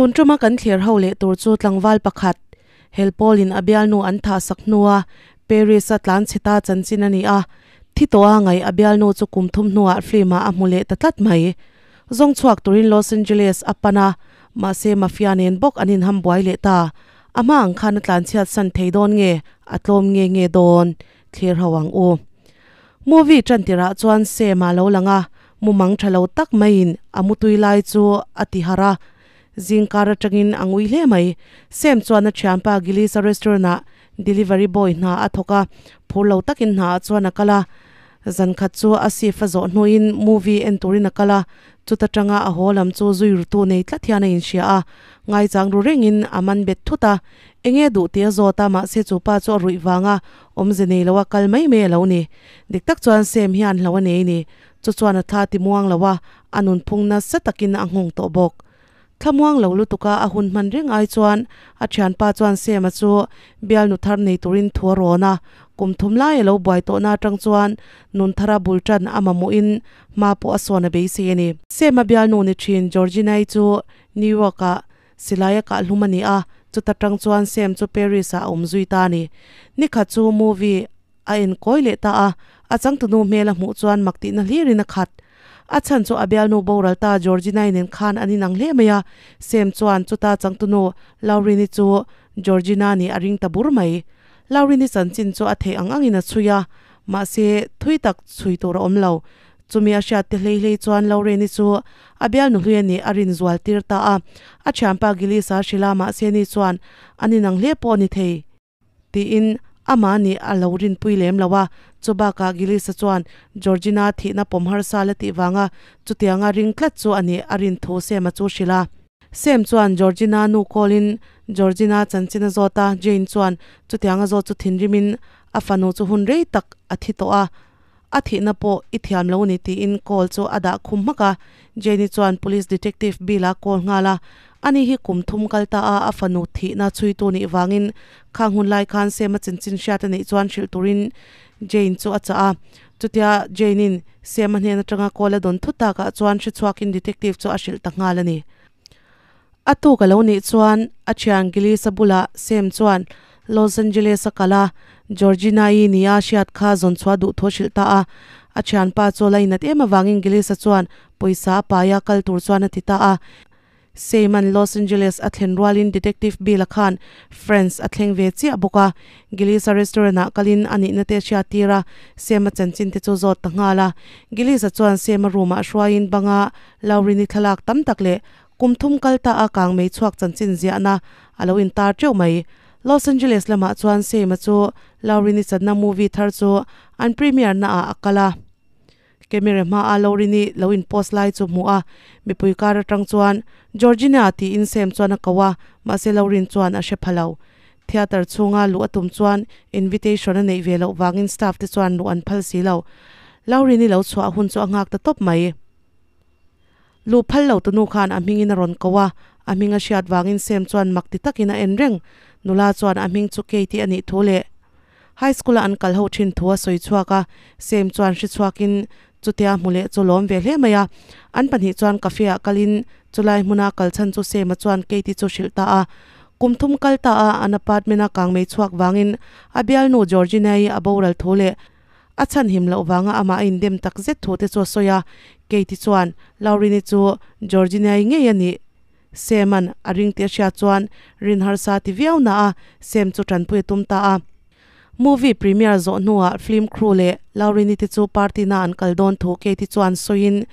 Tun tuma kan thlir ho leh tur chu tlangval pakhat, helpawlin a bialnu an thah sak hnua Paris-a tlan chhe ta chanchin a ni a, thi tawha ngaih a bialnu chu kum thum hnuah film-ah a hmu leh ta tlat mai. Zawng chhuak turin Los Angeles a pan a, mahse mafia nen bawk an inham buai leh ta. A hma ang khan a tlanchhiat san thei dawn nge, a tlawm nge nge dawn? Thlir ho ang u. Movie tan tirah chuan Sam-a lo lang a, mumang tha lo tak maiin a mutui lai chu a ti harh a. Zingkar atangin a ngui hle mai. Sam chuan a thianpa Gillis-a restaurant-ah delivery boy hna a thawk a, phur lo takin hnaah chuan a kal a. Zan khat chu a shift a zawh hnuin movie en turin a kal a, chuta tanga a haw lam chu zui rutu nei tlat hian a inhria a, ngaichang ru rengin a man bet thut a. Enge duh tih a zawt a, mahse chu pa chu a ruih vanga awmze nei loa kal mai mai a lo ni. Dik tak chuan Sam hian hlo a nei ni. Chu chuan a thla ti muang lo a, a nunphung nasa takin a nghawng tawh bawk. Thlamuang lo lutuka a hun hman reng ai chuan a thianpa chuan Sam-a chu bialnu thar nei turin thu a rawn a, kum thum lai a lo buai tawhna atang chuan nun thara bul tan a mamawhin hma pawh a sawn a beisei a ni. Sam-a bialnu ni thin Georgina-i chu New York-ah Silai a kahhlum a ni a, chuta tang chuan Sam chu Paris ah a awm zui ta a ni. Nikhat chu movie a en kawi leh ta a, a changtunu hmel a hmuh chuan mak tihna hlirin a khat. A chhan chu a bialnu boral ta Georgina-i nen khan an inang hle mai a, Sam chuan chuta changtunu Lauren-i chu Georgina nih a ring ta bur mai. Lauren-i chanchin chu a theih ang angin a chhui a, mahse thui tak chhui tur a awm lo. Chumi a hriat te hlei hlei chuan Lauren-i chu a bialnu hlui a nih a rin zual tir ta a. A thianpa Gillis-a hrilh a, mahse ni chuan a ni nang hle pawh a ni thei tiin amah nih a lo rinpui lem lo a. Chu bakah Gillis-a chuan Georgina thihna pawm harsa la tih vanga chutianga ring tlat chu a nih a rin thu Sam-a chu hrilh a. Sam chuan Georgina nu call-in Georgina chanchin a zawt a, Jane chuan chutianga zawt chu thinrimin a fanu chu hun rei tak a thi tawh a. A thihna pawh i thiam lo ni tiin call chu a dah khum hmak a. Jenny chuan police detective Bill a call nghal a. Ani hi kum thum kal ta a, a fanu thihna chhuitu nih vangin khang hun lai khan Sam-a chanchin hriat a neih chuan hrilh turin Jane chu a chah a. Chutia Jane-in Sam-a hnen atanga call a dawn thut takah chuan hre chhuakin detective chu a hrilh ta nghal a ni. A tuk a lo nih chuan a thian Gillis-a bulah Sam chuan Los Angeles a kal a, Georgina-i nia hriat kha zawn chhuah duh thu a hrilh ta a. A thianpa chu a la inat em avangin Gillis-a chuan pawisa a pai a, kal tur chuan a ti ta a. Sam-a'n Los Angeles a thlen rualin Detective Bill-a khan Friends a thleng ve chiah bawk a. Gillis-a restaurant-ah kalin a nihna te a hriat tir a, Sam-a chanchin te chu zawt ta nghal a. Gillis-a chuan Sam-a room-ah hruaiin banga Lauren-i thlalak tam tak leh Kum thum kal ta a kang mei chhuak chanchin ziahna a lo intar teuh mai. Los Angeles lamah chuan Seima chu Laurini channa movie thar chu an premiere na ah a kal a. Camera hma a Laurini lo in post lai chu hmuh a, mipui kar atang chuan Georgina tiin Sam chuan a ko a, mahse Laurin chuan a hre pha lo. Theatre chhunga luh a tum chuan invitation a neih ve loh vangin staff te chuan luh an phal si lo. Laurini lo chhuah hun chu a nghak ta tawp mai. Luh phal lo tunu khan a hmingin a rawn ko a, a hming a hriat vangin Sam chuan mak ti takin a en reng. Nula chuan a hming chu Kate-i a nih thu leh High School-a an kal ho thin thu a sawi chhuak a, Sam chuan hre chhuakin chutia hmu leh chu lawm ve hle mai a. An pahnih chuan cafe-ah kalin chulai hmuna kal chhan chu Sam-a chuan Kate-i chu hrilh ta a. Kum thum kal ta a, an apartment-a kangmei chhuak vangin a bialnu Georgina-i a boral thu leh A chhan him loh vanga amah a indem tak zet thu te chu a sawi a, Katie chuan Laurini chu Georgina-i ngei a nih Sam-a'n a ring tih a hriat chuan rin harsa ti viau na a, Sam chu tanpui a tum ta a. Movie premiere zawh hnuah film crew leh Laurini te chu party na an kal dawn thu Katie chuan sawiin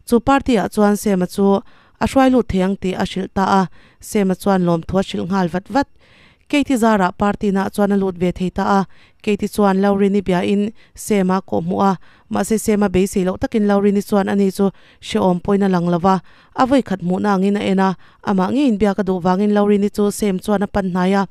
chu party ah chuan Sam-a chu a hruai lut thei ang tih a hrilh ta a, Sam-a chuan lawmthu a hrilh nghal vat vat. Katie zarah party nah chuan a lut ve thei ta a, Katie chuan Laurini biain Sam-a kawh hmuh a, mahse Sam-a beisei loh takin Laurini chuan ani chu hrehawm pawhin a lang lo va, a vawi khat hmuhna angin a en a, amah ngeiin biak a duh vangin Laurini chu Sam chuan a pan hnai a,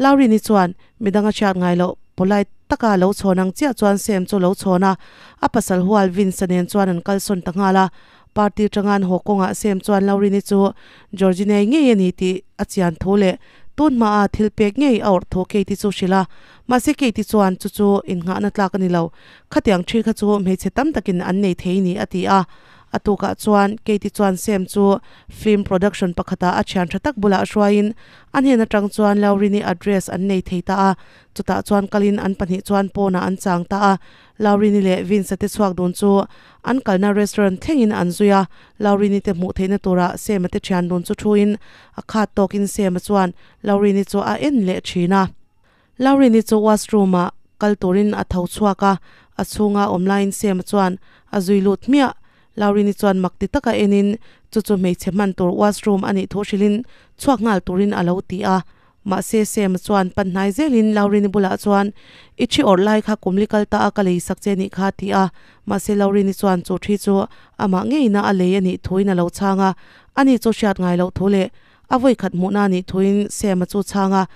Laurini chuan midang a hriat ngai loh polite taka lo chhawn ang chiah chuan Sam chu lo chhawn a, a pasal hual Vince-a nen chuan an kalsawn ta nghal a, Party tangan haw kawngah Sam chuan Laurini chu Georgina-i ngei a ni tih a chian thu leh tun hmaa thil pek ngei a awrh thu Katie chu hrilh a. Mahse Katie chuan chu chu innghahna tlak a ni lo. Khatiang thi kha chu hmeichhe tam takin an nei thei ni a ti a. A tukah chuan Katie chuan Sam chu film production pakhatah a thian tha tak bulah hruaiin a hnen atang chuan Laurini address an nei thei ta a. Chutah chuan kalin an pahnih chuan pawnah an chang ta a. Laurini leh Vince-a te chhuak dun chu an kalna restaurant thlengin an zui a. Laurini te hmuh theihna turah Sam-a te thian dun chu thuin a khat tawkin Sam-a chuan Laurini chu a en leh thin a. Laurini chu washroom-ah kal turin a tho chhuak a, a chhunga awm laiin Sam-a chuan a zui lut hmiah. Laurini chuan mak ti taka enin chu chu hmeichhe hman tur washroom a nih thu hrilhin chhuak nghal turin a lo ti a. Mahse Sam-a chuan pan hnai zelin Laurini bulah chuan, I thi awrh lai kha kumli kal ta a ka lei sak che nih kha a ti a. Mahse Laurini chuan chu thi chu amah ngeina a lei a nih thuin a lo chhang a, ani chu hriat ngai loh thu leh a vawikhat hmuhna a nih thuin Sam-a chu chhang a.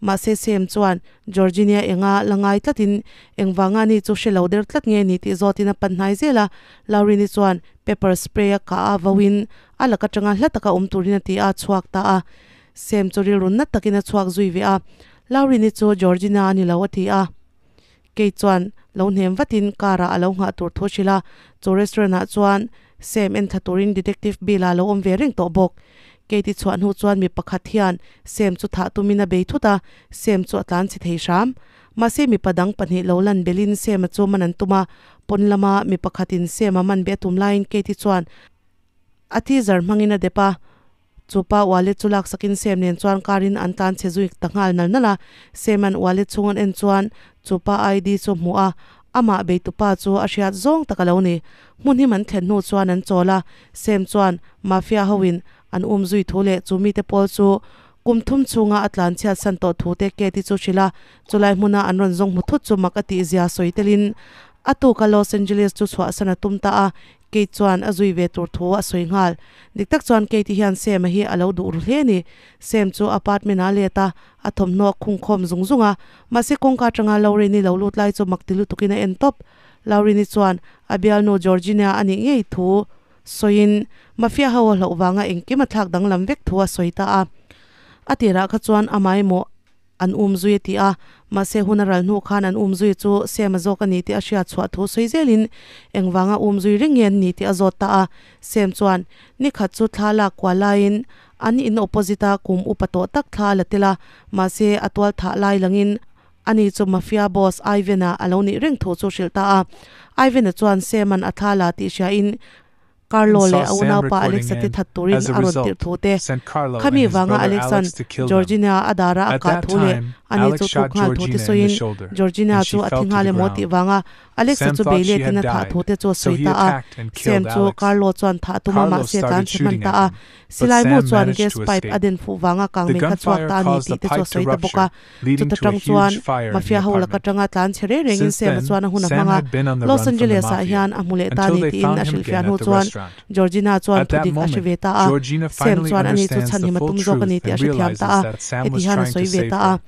Mahse Sam chuan Georginia enga la ngai tlatin engvanga ani chu hre lo der tlat nge ni tih zawtin a pan hnai zel a. Laurini chuan pepper spray a kah a vauin a lak atanga hla taka awm turin a ti a, a chhuak ta a. Sam chu rilru nat takin a chhuak zui ve a, Laurini chu Georgina a ni lo a ti a. Kate chuan lo hnem vatin car ah a lo nghah tur thu a hrilh a, chu restaurant ah chuan Sam en thla turin Detective Bill a lo awm ve reng tawh bawk. Kate i chhuah hnu chuan mi pakhat hian Sam chu thah tumin a bei thut a, Sam chu a tlan chhe thei hram. Mahse mipa dang pahnih lo lan belin Sam-a chu man an tum a, pawn lama mi pakhatin Sam-a man be a tum laiin Kate-i chuan a teaser hmangin a dep a, Chu pa wallet chu laksakin Sam nen chuan car in an tlan chhe zui ta nghal nal nal a. Sam-a'n wallet chhung an en chuan chu pa ID chu a hmu a, amah beitupa chu a hriat zawng tak a lo ni. Hmun him an thlen hnu chuan an chawl a, Sam chuan Mafia ho in an um zui thu leh chu mite pawl chu kum thum chhunga a tlan chhiat san tawh thu te Kate-i chu hrilh a, chulai hmuna an rawn zawng hmu thut chu mak a tih zia sawi telin a tuka Los Angeles chu chhuahsan a tum ta a. Kate chuan a zui ve tur thu a sawi nghal. Dik tak chuan Kate-i hian Sam-a hi a lo duh ru hle a ni. Sam chu apartment-ah a let a, a thawmhnaw a khung khawm zung zung a. Mahse kawngka atanga Lauren-i lo lut lai chu mak ti lutukin a en tawp. Lauren-i chuan a bialnu Georgina a nih ngei thu sawiin Mafia ho a hlauh vanga engkim a thlak danglam vek thu a sawi ta a. A tirah kha chuan amah emaw An um zui a ti a, mahse hun a ral hnu khan an um zui chu Sam a zawk a ni tih a hriat chhuah thu sawi zelin engvanga um zui reng nge an ni tih a zawt ta a. Sam chuan ni khat chu thla lak kual laiin an in opposite a kum upa tawh tak thla a la tel a, mahse a tual thah lai langin ani chu mafia boss Ivan-a a lo nih reng thu chu hrilh ta a. Ivan-a chuan Sam-a'n a thla la tih hriain And Carlo saw leh a Sam unaupa recording Alex-a te and, that turin as a a rawn tirh result, thu te, sent Carlo and khami his vanga brother Alex-a'n Alex to kill them. Georgina a dara a At kah that thu leh time, ani Alex chu tluk shot nghal thu te Georgina in the sawiin shoulder, Georgina and she chu a thi fell to nghal the emaw tih ground. vanga Alex-a Sam chu thought bei she letin had a thah died, thu te chu a so sawi he ta a. attacked and Sam killed chu Alex. Carlo chuan thah a tum a Carlo mahse tlan started chhe hman shooting ta at a. him, but Silai mu Sam chuan managed gas to pipe a escape. den fuh vanga The kangmei kha chhuak gunfire ta a ni caused tih a te chu a pipe to sawi ta bawk a. rupture, leading Chuta to a tang chuan huge fire in the mafia ho laka apartment. tanga tlan chhe reng rengin Since Sam-a then, chuan a hun a Sam hmang a. had been on the Los run from the Angeles ah mafia hian a hmu leh ta until ni they tiin found a him hrilhfiah again hnu at the chuan restaurant. Georgina chuan At that thudik a hre moment, ve ta a. Georgina Sam finally chuan ani chu understands chhan the him a full tum zawk a ni truth tih a and hrethiam ta realizes a. that Sam Heti was hian a trying to sawi ve save ta a. her.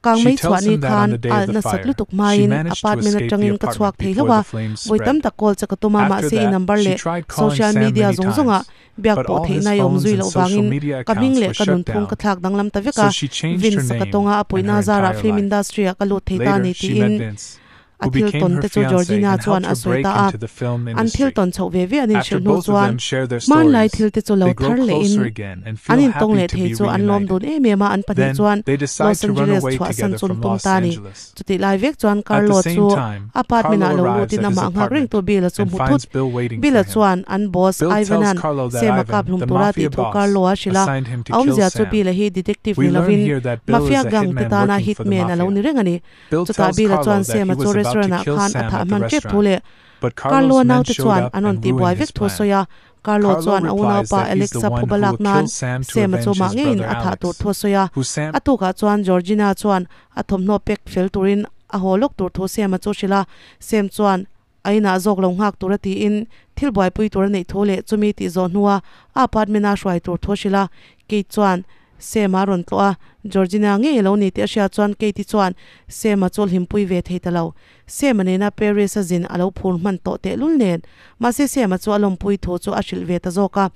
Kang She mei tells chhuah ni him that on khan the day of alh the nasat fire, lutuk she hmain managed to apartment escape the atangin ka chhuak apartment thei before hlauh a. the flames Vawi tam spread. tak kawl che ka tum a, After mahse i that, number she leh tried calling social Sam media many zawng zawngah times, biak but pawh all his theihna i awm phones zui and loh social vangin media ka hming accounts leh were ka shut nunphung ka down, thlak danglam ta vek so a. she changed her Vince ka name tawnga a and puihna her zarah entire film life. industry ah ka lut thei ta Later, ni she tiin met Vince, a who thil became tawn her te chu fiance Georgina and chuan helped a her sawi break ta a. into the film An thil industry. tawn chhoh ve ve an After inhrilh hnu both of chuan them share their hmanlai stories, thil te chu lo they grow thar lehin closer again and an feel intawng happy leh to thei be chu an lawm dun reunited. em em a, an pahnih Then, chuan they decide Los to run Angeles away chhuahsan together chun from tum Los ta a ni. Angeles. Chutih lai vek chuan At the Carlo same chu time, apartment ah Carlo lo arrives lutin at his amah nghak reng apartment tu Bill-a chu and hmu finds thut. Bill waiting for Bill-a him. chuan an boss Bill tells Ivan-a'n Carlo that Sam-a kap Ivan, hlum the tura mafia tih thu boss, Carlo a hrilh a, assigned him to a kill awmzia chu Sam. Bill-a hi detective We ni learn lovin here that Bill mafia is a gang te hitman tana working for the hitman a lo mafia. ni reng a ni. Bill Chutah tells Bill-a Carlo chuan that he Sam-a chu was about to restaurant ah kill khan a Sam thah at the hman tep thu restaurant, leh but Carlo Carlo's men naute showed chuan up an rawn and tihbuai ruined vek his thu plan. sawi a. Carlo Carlo chuan a replies unaupa that he's the Alexa one phuba who lak will nan kill Sam to Sam-a chu avenge mah his ngeiin brother a thah tur Alex, thu a sawi a. who Sam A tukah chuan Georgina chuan a thawmhnaw pek fel turin a haw lawk tur thu Sam-a chu hrilh a. Sam chuan a inah zawk lo nghak tur a tiin thil buaipui tur a neih thu leh chumi tih zawh hnua a apartment-a hruai tur thu a hrilh a. Kate chuan Sam-a rawn tlawh a, Georgina ngei a lo ni tih a hriat chuan Kate-i chuan Sam-a chu a hlimpui ve thei ta lo. Sam-a nena Paris-a zin a lo phur hman tawh tehlul nen. Mahse Sam-a chu a lawmpui thu chu a hrilh ve ta zawk a.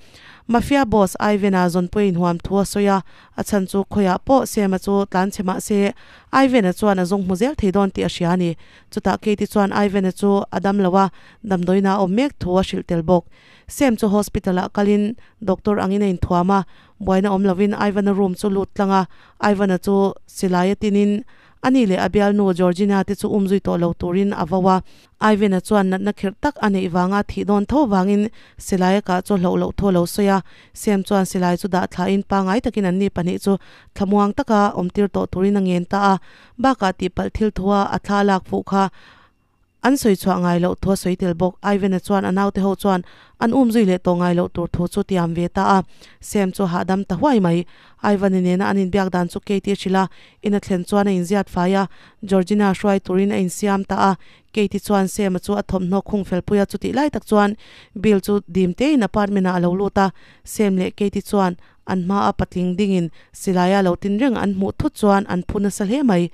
Mafia boss Ivan-a zawnpui inhuam thu a sawi a, a chhan chu khawiah pawh Sam-a chu tlan chhe mah se Ivan-a chuan a zawng hmu zel thei dawn tih a hria a ni. Chutah Kate-i chuan Ivan-a chu a dam lo a, damdawiin a awm mek thu a hrilh tel bawk. Sam chu hospital-ah kalin doctor angin a inthuam a, buaina awm lovin Ivan-a room chu lut tlang a, Ivan-a chu silai a tinin ani leh a bialnu Georgina te chu umzui tawh lo turin a vo a. Ivan-a chuan natna khirh tak a neih vanga thih dawn tho vangin silai a kah chu hlauh loh thu a lo sawi a. Sam chuan silai chu dah thlain pangai takin anni pahnih chu thlamuang taka awmtir tawh turin a ngen ta a. Bakah tihpalh thil thua a thla lak fuh kha An sawi chhuah ngai loh thu a sawi tel bawk. Ivan-a chuan a naute ho chuan an um zui leh tawh ngai loh tur thu chu tiam ve ta a. Sam chu hahdam ta huai mai. Ivan-i nena an inbiak dan chu Kate-i a hrilh a, in a thlen chuan a inziat fai a, Georgina hruai turin a insiam ta a. Kate-i chuan Sam-a chu a thawmhnaw khung fel pui a, chutih lai tak chuan Bill chu dim tein apartment-ah a lo lut a. Sam leh Kate-i chuan an hmaa patling dingin silaia lo tin reng an hmuh thut chuan an phu nasa hle mai.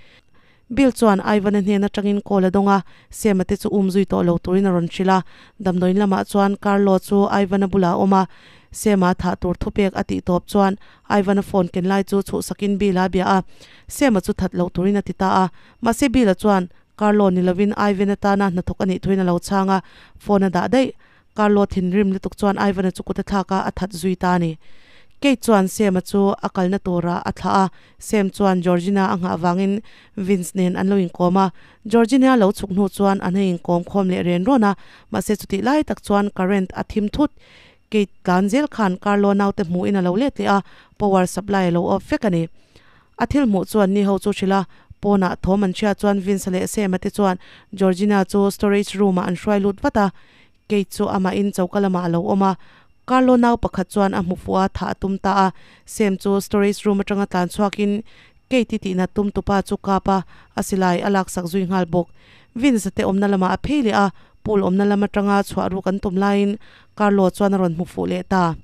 Bill chuan Ivan-a hnen atangin call a dawng a, Sam-a te chu um zui tawh lo turin a rawn hrilh a. Damdawiin lamah chuan Carlo chu Ivan-a bulah a awm a, Sam-a thah tur thupek a tih tawp chuan Ivan-a phone ken lai chu chhuhsakin Bill-a a bia a, Sam-a chu that loh turin a ti ta a. Mahse Bill-a chuan Carlo ni lovin Ivan-a tana hnathawk a nih thuin a lo chhang a, phone a dah daih. Carlo thinrim lutuk chuan Ivan-a chu kut a thlak a, a that zui ta a ni. Kate chuan Sam-a chu a kalna turah a thlah a, Sam chuan Georgina a nghah vangin Vince nen an lo inkawm a. Georgina lo chhuk hnu chuan an hei inkawm khawm leh ren rawn a, mahse chutih lai tak chuan current a thim thut. Kate tlan zel khan Carlo naute hmuhin a lo let leh a, power supply a lo off vek a ni. A thil hmuh chuan ni ho chu hrilh a, pawnah thawm an hriat chuan Vince-a leh Sam-a te chuan Georgina chu storage room-ah an hruai lut vat a, Kate chu amahin choka lamah a lo awm a, Carlo nau pakhat chuan a hmu fuh a, thah a tum ta a. Sam chu storage room atanga tlan chhuakin Kate-i tihna tum tupa chu kap a, a silai a laksak zui nghal bawk. Vince-a te awmna lamah a phei leh a, pool awmna lam atanga chhuah ruk an tum laiin Carlo chuan a rawn hmu fuh leh ta.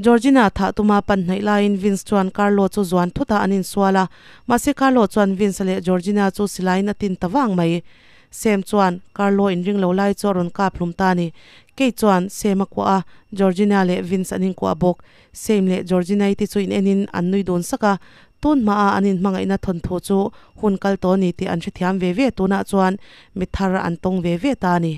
Georgina thah tuma pan hnaih laiin Vince chuan Carlo chu zuan thut a an insual a, mahse Carlo chuan Vince leh Georgina chu silaiin a tin ta vang mai. Sam chuan Carlo inring lo lai chu a rawn kap hlum ta a ni. Kate chuan Sam a kuah a, Georgina leh Vince an inkuah bawk. Sam leh Georgina-i te chu in-enin an nui dun sak a, tun hmaa an inhmangaihna thawnthu chu hun kal tawh a ni tih an hrethiam ve ve tunah chuan mi thar an tawng ve ve ta a ni.